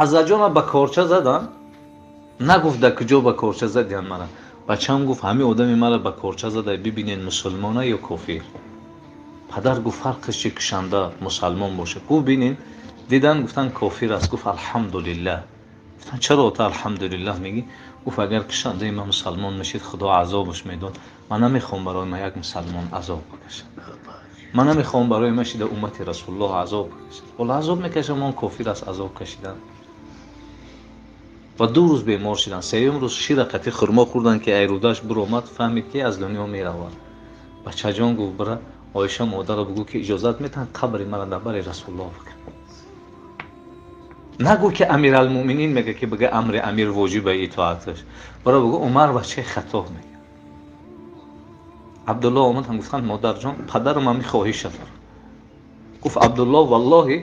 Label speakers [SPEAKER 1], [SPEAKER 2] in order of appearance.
[SPEAKER 1] Ҳазратҷонам ба корча задан, нагуфт дар куҷо ба корча задиян мара. Бачаам гуфт, ҳамин одами мара ба корча зада, бибинед мусулмона ё кофир. Падар гуфт, фарқиш чи, кушанда мусалмон бошад? Гуфт, бинед. Дидан, гуфтан, кофир аст. Гуфт, алҳамдулиллаҳ. Гуфтан, чаро та алҳамдулиллаҳ мегӣ? Гуфт, агар кушандаи ман мусалмон мешид, худо азобаш медод. Ман намехоҳам барои ман як мусалмон азоб бикашад. Ман намехоҳам барои ман шида уммати расулуллоҳ азоб бикашад. Ҳоло азоб мекашам, он кофир аст, азоб кашидан. Ва 2 рӯз бемор шидан. Сеюм рӯз шира қатӣ хурмо хӯрдан, ки айрудаш буромад, фаҳмид, ки аз дунё меравад. Бачаҷон гуфт, бира Оиша модарро бигӯ, ки иҷозат метаҳанд қабри мара дар бари расулуллоҳ бикун. Нагӯ, ки амиралмӯъминин мега, ки бига амри амир воҷиба итоаташ. Бира бигӯ, Умар бачаи Хаттоб мега. Абдуллоҳ омад, ҳам гуфтанд, модарҷон, падарам ҳами хоҳиша дорад. Гуфт Абдуллоҳ, валлоҳи